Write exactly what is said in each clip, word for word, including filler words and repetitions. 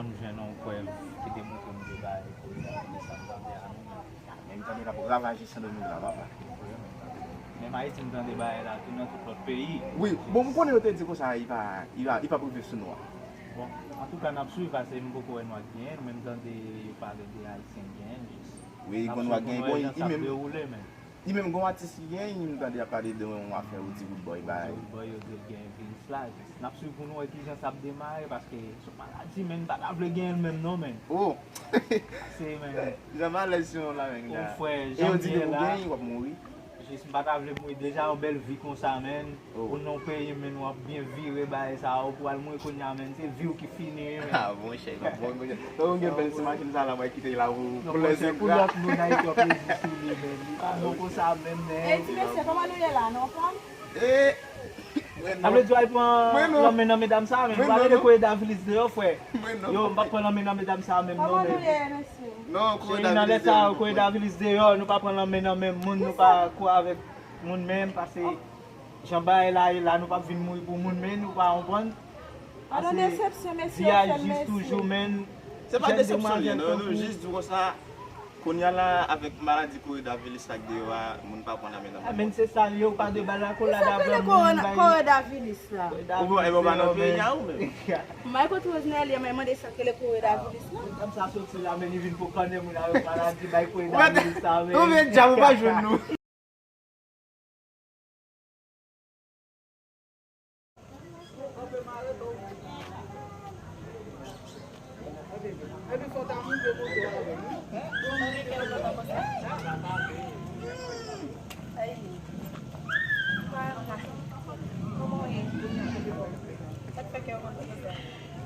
M jwenn yon prèv ki demontre m te bay koredavilis sa m tande a non. Men m tande l ap ravaje Sendomeng la, papa. Menm Ayiti, m tande bagay la tou nan tout lòt peyi. Wi, bon, m konnen yo te di konsa, li pa, li pa, li p ap rive sou nou a. Bon, antouka, n ap swiv, paske m poko wè nwa k genyen l, men m tande yo pale de Ayisyen k genyen l jis. Wi, gon nwa k genyen l, bon, li menm, li menm gon atis ki genyen l, m tande y ap pale de yon afè Roody Roodboy bay. Roodboy, yo di l gen viris la, jis n ap swiv pou nou wè kijan sa ap demare, paske se yon maladi, men m pa ta vle genyen l menm non, men. Oh! Se, men. Jan malèz sou yon la, men. Oh, frè, e yo di depi w genyen l, w ap mouri. Jis m pa ta vle mouri deja, yon bèl vi konsa, men. Oh. Ou nan peyi, men, w ap byen vire bagay sa, ou pral mouri kounye a, men, se vi w ki fini, men. Ah, monchè, bon, bon, bon. Donk, ou gen bèl ti machin sa la, mwen kite la pou, pou lèzekra. Pou lòt moun, Ayiti, w ap redi sou li, men. Li pa bon konsa, men, men. Ey, ti mesye, kòman nou ye la, nou anfòm? Eh, mwen non. Sa vle di w al pran lanmen nan medam sa, men. Mwen non, non. Pale de koredavilis deyò, frè. Mwen non. Yo, m p ap pran lanmen nan medam sa, men, non, men. Kòman nou ye, mesye? Non, cheri, nan lè sa, koredavilis deyò, nou pa pran lanmen nan men moun, nou pa kouwe avèk moun menm, paske jan bagay la ye la, nou p ap vin mouri pou moun, men nou pa konprann. Paske vi a jis toujou, men. Se pa desepsyon li ye, non, nou jis di w konsa, kounye a la, avèk maladi koredavilis la k deyò a, moun pa pran lanmen nan men moun. Men se sa l ye, ou pa de bal akolad avè moun, bay koredavilis la. Ou bon, e bon, pa nan peyi a ou menm. M al kote Rosenelly, mwen mande sa k rele koredavilis la. Medam sa soti la, men li vin pou kònè moun avèk maladi bay koredavilis sa, men. Konbyen djab ou pa jwenn nou? Epi fò w ta moute moto a avè l, wi.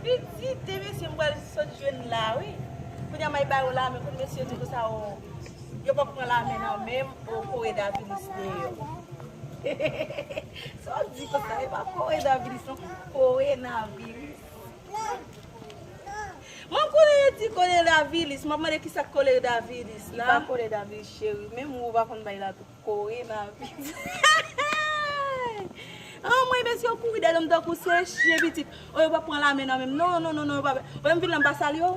Pitit, te mesye m pral sot jwenn la, wi. Kounye a m al ba yo lamen, kote mesye yo di konsa, o, yo p ap pran lamen nan men m, o, koredavilis deyò. Sa w di konsa, e pa koredavilis, non, korenaviris. Mwen konnen yo di koredavilis, m ap mande kisa k koredavilis la. Li pa koredavilis, cheri, menm ou pa konn bay la tou. Korenaviris. Anmwey, mesye yo kouri dèyè m tankou se chyen, pitit. O, yo p ap pran lamen nan men m. Non, non, non, non, yo p ap. Wè m vin la, m pa salye w.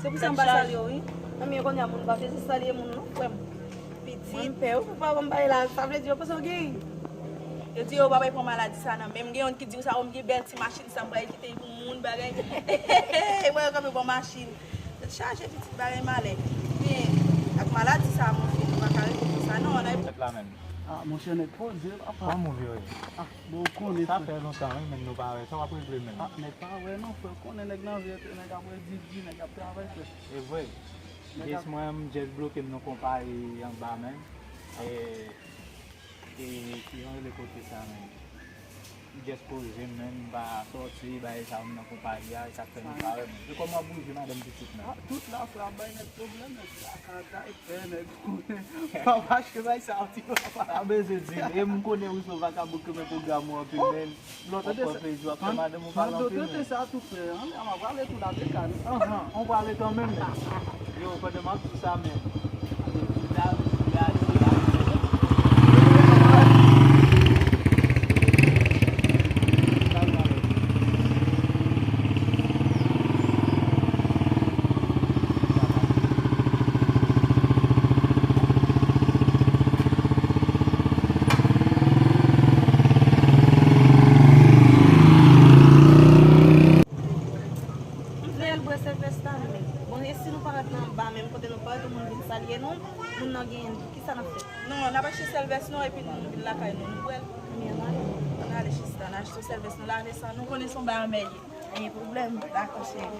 Se pou sa m pa salye w, wi. Anmwey, kounye a moun pa bezwen salye moun, non, frè m. Pitit. Mwen m pè, yo pa ban m bay la. Sa vle di yo panse yo gen. Yo di yo pa bay pran maladi sa nan men m. Gen youn ki di w sa, o, m gen bèl ti machin sa, m pral kite l pou moun, bagay. Mwen yo kanpe pran machin. Tèt chaje, pitit, bagay malè. Men, ak maladi sa, monchè, nou pa ka rete konsa, non, ann al. Tèt la menm. Ah, monchè, nèg poze, papa. Kòman w vire? Ah, bon, ou konnen, frè. Sa fè lontan, wi, men nou pa wè. Sa w ap regle menm? Ah, nèg pa wè, non, frè. Ou konnen nèg nan vi, nèg ap redi di, nèg ap travay, frè. E vre. Jis mwen, m just bloke m nan konpayi anba menm. E, e, kijan rele kote sa menm? M just poze m menm, m pa sòti, bagay sa yo, m nan konpayi a, e sa k fè nou pa wè m. E kòman w ap bouje madanm pitit nan? Ah, tout la, frè, ap bay nèg pwoblèm, nèg lakay, fè nèg konnen. Pa mache bay sa yo, ti papa. Pa bezwen di m, e m konnen ou se yon vakabon ki renmen pwogram ou anpil, men. Lòt kote sa. Pandan w trete sa tou frè, an, m ap prale tou la te ka nou. Anhan, on prale kanmenm, men. Yo, pandan m ap di sa, men. M vle al bwè sèvès la, men. Bon, e si nou parèt nan anba menm kote nou parèt, yon moun vin salye nou, moun nan genyen l tou, kisa n ap fè? Non, n ap achte sèvès nou, epi nou vin lakay nou, nou bwè l. Ebyen, ann ale. Ann ale, sista, n achte sèvès nou, lave san nou, konnen se yon bagay anmèyè. Pa gen pwoblèm. Dakò, cheri.